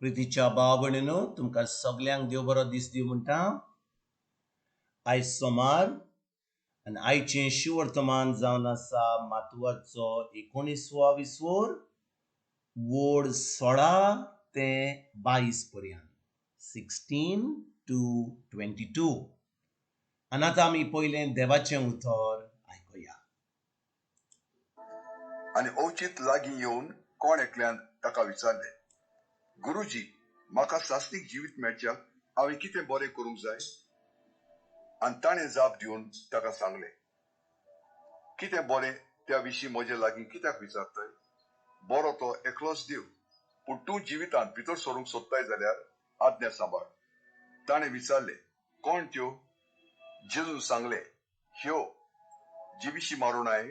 प्रितीच्या भाव भयणीनो, तुमकां सगल्यांक देव बरो दीस दिवं म्हणटा. आयज सोमार आनी आयचें शिवर्तमान जावन आसा मातुवाचो 19वो विसवोर, वोड 16 ते 22 पर्यंत, 16 to 22. आनी आतां आमी पयलें देवाचें उतर आयकुया. आनी अवचीत लागीं येवन कोण एकल्यान ताका विचारलें, गुरुजी, म्हाका सासणीक जिवीत मेळच्याक हांवें कितें बरें करूंक जाय? आनी ताणें जाप दिवन ताका सांगलें, कितें बरें त्या विशीं म्हजे लागीं कित्याक विचारताय? बरो तो एकलोच देव, पूण तूं जिवितांत भितर सरूंक सोदताय जाल्यार आज्ञा सांबाळ. ताणें विचारलें, कोण त्यो? जेजून सांगलें, ह्यो, जिविशी मारूं नाय,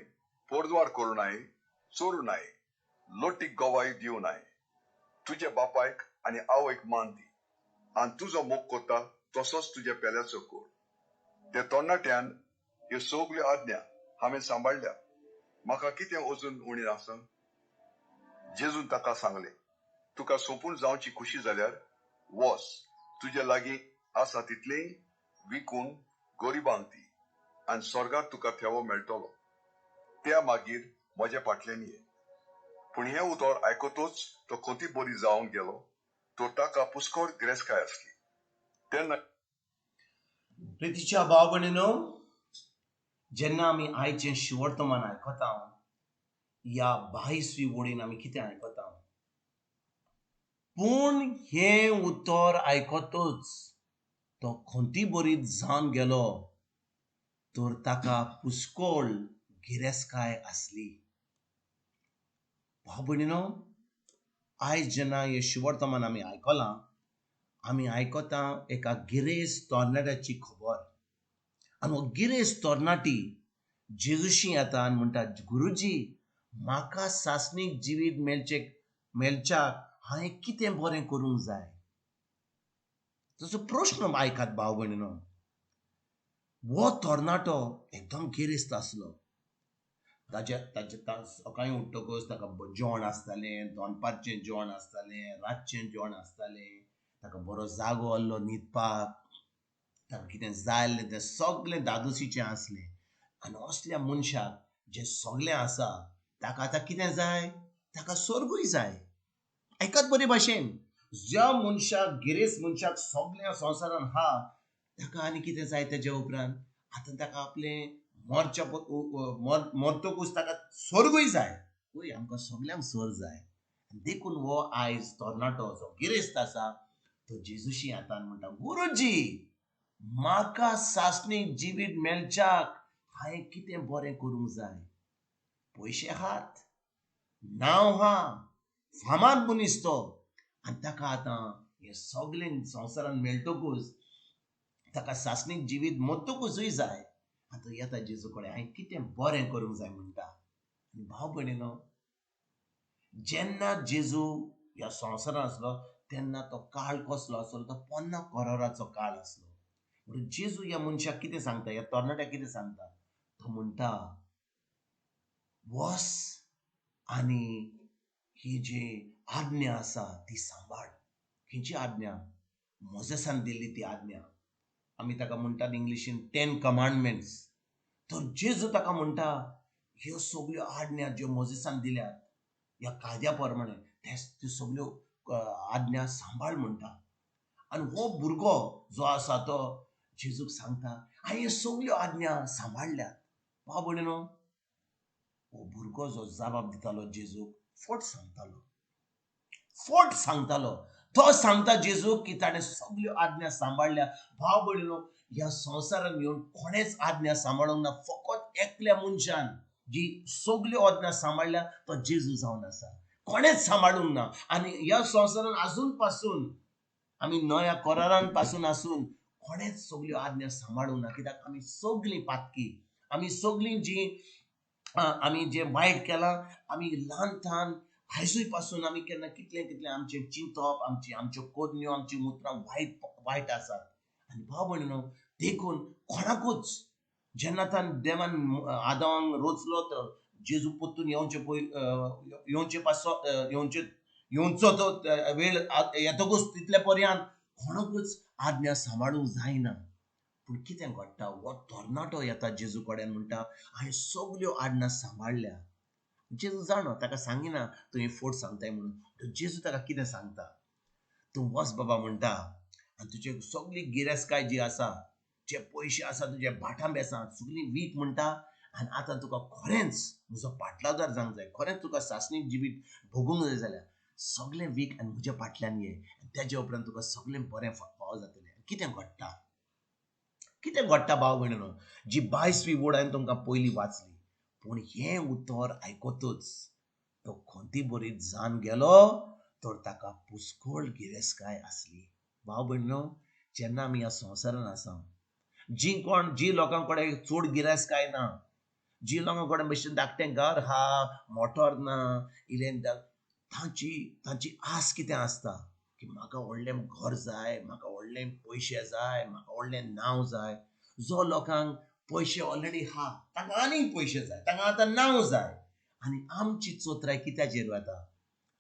पोरद्वार करूं नाय, चोरूं नाय, लोटीक गवाय दिवं नाय, तुज्या बापायक आनी आवयक मान दी, आनी तुजो मोग करता तसोच तुज्या पेल्याचो कर. त्या तरणाट्यान ह्यो सगल्यो आज्ञा हांवें सांबाळ्ळ्या, म्हाका कितें अजून उणी आसा? जेजून ताका सांगलें, तुका सोंपून जावची खुशी जाल्यार वच, तुज्या लागीं आसा तितलेंय विकून गरिबांक दी आनी स्वर्गार तुका ठेवो मेळटलो. त्या मागीर म्हज्या फाटल्यान ये. पूण हें उतर आयकतच तो खंती बरी जावन गेलो, तर ताका पुष्कळ गिरेस्तकाय आसली. तेन्ना प्रितीच्या भाव भयणीनो, जेन्ना आमी आयचें शिवर्तमान आयकता, ह्या 22वी वडीन आमी कितें आयकता? पूण हें उतर आयकतच तो खंती बरीत जावन गेलो, तर ताका पुष्कळ गिरेस्तकाय आसली. भाव भयणीनो, आयज जेन्ना हें शिवर्तमान आमी आयकलां, आमी आयकता एका गिरेस्त तरणाट्याची खबर. आनी हो गिरेस्त तरणाटी जेजूशी येता आनी म्हणटा, गुरुजी, म्हाका सासणीक जिवीत मेळच्याक हांवें कितें बरें करूंक जाय? तसो प्रश्न आयकात भाव भयणीनो. हो तरणाटो एकदम गिरेस्त आसलो. ताच्या सकाळीं उठ्ठकच ताका जेवण आसतालें, दनपारचें जेवण आसतालें, रातचें जेवण आसतालें, ताका बरो जागो आहलो न्हिदपाक, ताका कितें जाय आसलें तें सगळें दादोशीचें आसलें. आनी असल्या मनशाक जें सगळें आसा ताका आतां कितें जाय? ताका स्वर्गूय जाय. आयकात बरे भाशेन, ज्या मनशाक, गिरेस्त मनशाक सगळ्या संवसारान आहा, ताका आनी कितें जाय तेज्या उपरांत? आतां ताका आपलें मरच्या मरतकूच ताका स्वर्गूय जाय. पळय, आमकां सगल्यांक स्वर्ग जाय. देखून हो आयज तरणाटो जो गिरेस्त आसा तो जेजूशी येता आनी म्हणटा, गुरुजी, म्हाका सासणीक जिवीत मेळच्याक हांवें कितें बरें करूंक जाय? पयशे आहात, नांव आहा, फामाद मनीस तो, आनी ताका आतां हें सगळें संवसारान मेळटकूच ताका सासणीक जिवीत मरतकूचय जाय. आतां येता जेजू कडेन, हांवें कितें बरें करूंक जाय म्हणटा. आनी भाव भयणीनो, जेन्ना जेजू ह्या संवसारान आसलो तेन्ना तो काळ कसलो आसलो? तो 50 करोराचो काळ आसलो. म्हणून जेजू ह्या मनशाक कितें सांगता, ह्या तरणाट्याक कितें सांगता? तो म्हणटा, वस आनी ही जी आज्ञा आसा ती सांबाळ. खंयची आज्ञा? मोजेसान दिल्ली ती आज्ञा. आमी ताका म्हणटात इंग्लिशीन 10 कमांडमेंट्स. तर जेजू ताका म्हणटा, ह्यो सगल्यो आज्ञा ज्यो मोजेसान दिल्यात ह्या कायद्या प्रमाणे, त्यो सगल्यो आज्ञा सांबाळ म्हणटा. आनी हो भुरगो जो आसा तो जेजूक सांगता, हांवें ह्यो सगल्यो आज्ञा सांबाळ्ळ्यात. भाव भयणीनो, हो भुरगो जो जबाब दितालो जेजूक, फट सांगतालो, फट सांगतालो. तो सांगता जेजूक की ताणें सगल्यो आज्ञा सांबाळ्ळ्या. भाव भयणीनो, ह्या संवसारान येवन कोणेच आज्ञा सांबाळूंक ना, फकत एकल्या मनशान जी सगल्यो आज्ञा सांबाळ्ळ्या तो जेजू जावन आसा. कोणेच सांबाळूंक ना. आनी ह्या संवसारान आजून पासून आमी नव्या करारान पासून आसून कोणेच सगल्यो आज्ञा सांबाळूंक ना. कित्याक आमी सगलीं पातकी, आमी सगलीं जी आमी जें वायट केलां, आमी ल्हान ल्हान आयजूय पासून आमी केन्ना कितलें कितलें आमचें चिंतप, आमच्यो करण्यो, आमचीं उतरां वायट वायट आसात. आनी भाव भयणीनो, देखून कोणाकूच जेन्ना तान देवान आदावांक रचलो तर जेजू परतून येवचे पय येवचे पासो येवचे येवचो तो वेळ येतकूच तितले पर्यंत कोणाकूच आज्ञा सांबाळूंक जायना. पूण कितें घडटा, हो तरणाटो येता जेजू कडेन, म्हणटा हांवें सगल्यो आज्ञा सांबाळ्ळ्या. जेजू जाणो, ताका सांगिना तूं हें फोट सांगताय म्हणून. जेजू ताका कितें सांगता, तूं वच बाबा म्हणटा आनी तुजे सगली गिरेस्तकाय जी आसा, जे पयशे आसा, तुजे भाटां बेसां सगळीं वीक म्हणटा, आनी आतां तुका खरेंच म्हजो पाटलादार जावंक जाय, खरेंच तुका सासणीक जिवीत भोगूंक जाय जाल्यार सगळें वीक आनी म्हज्या फाटल्यान ये, तेज्या उपरांत तुका सगळें बरें फावो जातलें. कितें घडटा, कितें घडटा भाव भयणीनो, जी 22वी वड हांवें तुमकां पयलीं वाचली, पूण हें उतर आयकतूच तो खंती बरीत जावन गेलो, तर ताका पुस्कळ गिरेस्तकाय आसली. भाव भयणीनो, जेन्ना आमी ह्या संवसारान आसा, जी कोण जी लोकां कडेन चड गिरेस्तकाय ना, जी लोकां कडेन भशेन धाकटें घर आहा, मोटर ना, इल्लें तांची तांची आस कितें आसता की म्हाका व्हडलें घर जाय, म्हाका व्हडलें पयशे जाय, म्हाका व्हडलें नांव जाय. जो लोकांक पयशे ऑलरेडी आहा तांकां आनीक पयशे जाय, तांकां आतां नांव जाय. आनी आमची चोत्राय कित्याचेर वता,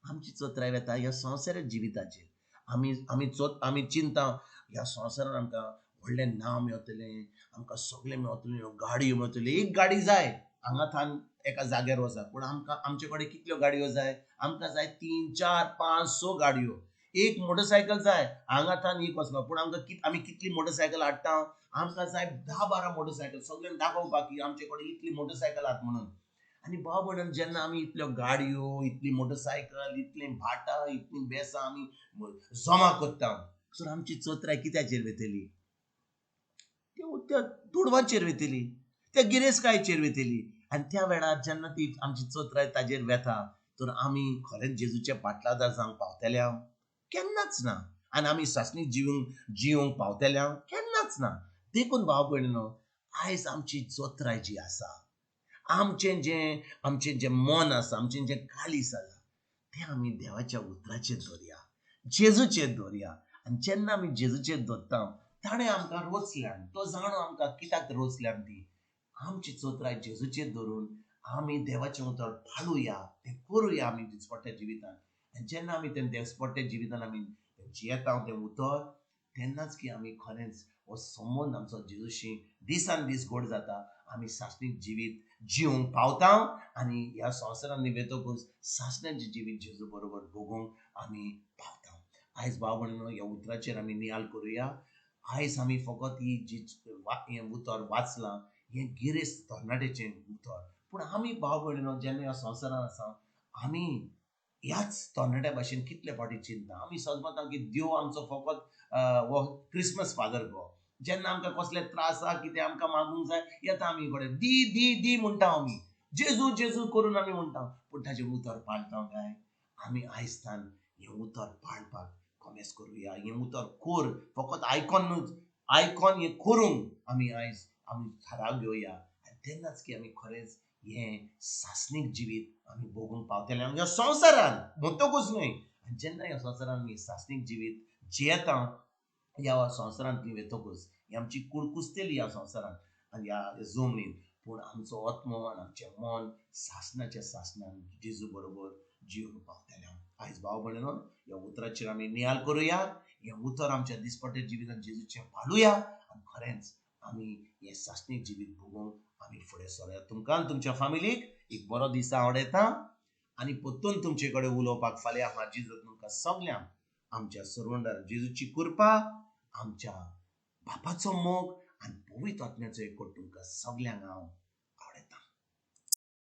आमची चोत्राय वता ह्या संवसाराच्या जिविताचेर. आमी आमी आमी चिंता ह्या संवसारान आमकां व्हडलें नांव मेवतलें, आमकां सगळें मेवतलें, गाडयो मेवतल्यो, एक गाडी जाय हांगा थान एका जाग्यार वचा, पूण आमकां आमचे कडेन कितल्यो गाडयो जाय, आमकां जाय 3, 4, 5, 6 गाडयो. एक मोटरसायकल जाय हांगा थान एक वचपाक, पूण आमकां आमी कितली मोटरसायकल हाडटा, आमकां जाय 10, 12 मोटरसायकल, सगळ्यांक दाखोवपाक की आमचे कडेन इतली मोटरसायकल आहात म्हणून. आनी भाव भयण, जेन्ना आमी इतल्यो गाडयो, इतली मोटरसायकल, इतलीं भाटां, इतलीं बेसां आमी जमा करता, तर आमची चोत्राय कित्याचेर वयतली, त्या दुडवांचेर वयतली, त्या गिरेस्तकायेचेर वयतली. आनी त्या वेळार जेन्ना ती आमची चोत्राय ताजेर वेता, तर आमी खरेंच जेजूचे पाटलादार जावंक पावतले हांव? केन्नाच ना. आनी आमी सासणी जिवंक पावतले हांव? केन्नाच ना. देखून भाव भयणीनो, आयज आमची चोत्राय जी आसा, आमचें जें मन आसा, आमचें जें काळीज आसा, तें आमी देवाच्या उतराचेर दवरया, जेजूचेर दवरया. आनी जेन्ना आमी जेजूचेर दवरता, ताणें आमकां रोचल्यान, तो जाणो आमकां कित्याक रोचल्यान ती. आमची चोत्राय जेजूचेर दवरून आमी देवाचें उतर पाळुया, तें करुया आमी दिसपट्ट्या जिवितान. आनी जेन्ना आमी तें दिसपट्ट्या जिवितान आमी जियेता तें उतर, तेन्नाच की आमी खरेंच हो संबंद आमचो जेजूशी दिसान दीस गोड जाता, आमी सासणीक जिवीत जिवंक पावता आनी ह्या संवसारान वेतकूच सासण्याचें जिवीत जेजू बरोबर भोगूंक आमी पावता. आयज भाव भयणीनो, ह्या उतराचेर आमी नियाळ करुया. आयज आमी फकत ही जी हें उतर वाचलां, हें गिरेस्त तरणाट्याचें उतर, पूण आमी भाव भयणीनो जेन्ना ह्या संवसारान आसा, आमी ह्याच तरणाट्या भाशेन कितले फावटी चिंता. आमी सजमता की देव आमचो फकत हो क्रिसमस फादर गो, जेन्ना आमकां कसले त्रास आहा, कितें आमकां मागूंक जाय, येता आमी कडेन दी दी दी म्हणटा, आमी जेजू जेजू करून आमी म्हणटा, पूण ताचें उतर पाळटा काय? आमी आयज तान हें उतर पाळपाक कोमेस करुया. हें उतर कोर, फकत आयकोन न्हू, आयकोन हें करूंक आमी आयज आमी थाराव घेवया. आनी तेन्नाच की आमी खरेंच हें सासणीक जिवीत आमी भोगूंक पावतले ह्या संवसारान, म्हणटकूच न्हय. आनी जेन्ना ह्या संवसारान आमी सासणीक जिवीत जियेता, ह्या संवसारांतली वेतकूच ही आमची कूड कुसतली ह्या संवसारान आनी ह्या जमनीन, पूण आमचो आत्मो आनी आमचें मन सासणाच्या सासणान जेजू बरोबर जिवंक पावतले. आयज भाव भयणीनो, ह्या उतराचेर आमी नियाळ करुया, हें उतर आमच्या दिसपट्ट्या जिवितान जेजूचें पाळुया आनी खरेंच आमी हें सासणीक जिवीत भोगूंक आमी फुडें सरुया. तुमकां आनी तुमच्या फामिलीक एक बरो दीस आवडयता आनी परतून तुमचे कडेन उलोवपाक फाल्यां हांव जेजू तुमकां सगल्यांक आमच्या सर्वंडार जेजूची कृपा, आमच्या बापाचो मोग आनी पवित्र आत्म्याचो एकवट तुमकां सगल्यांक हांव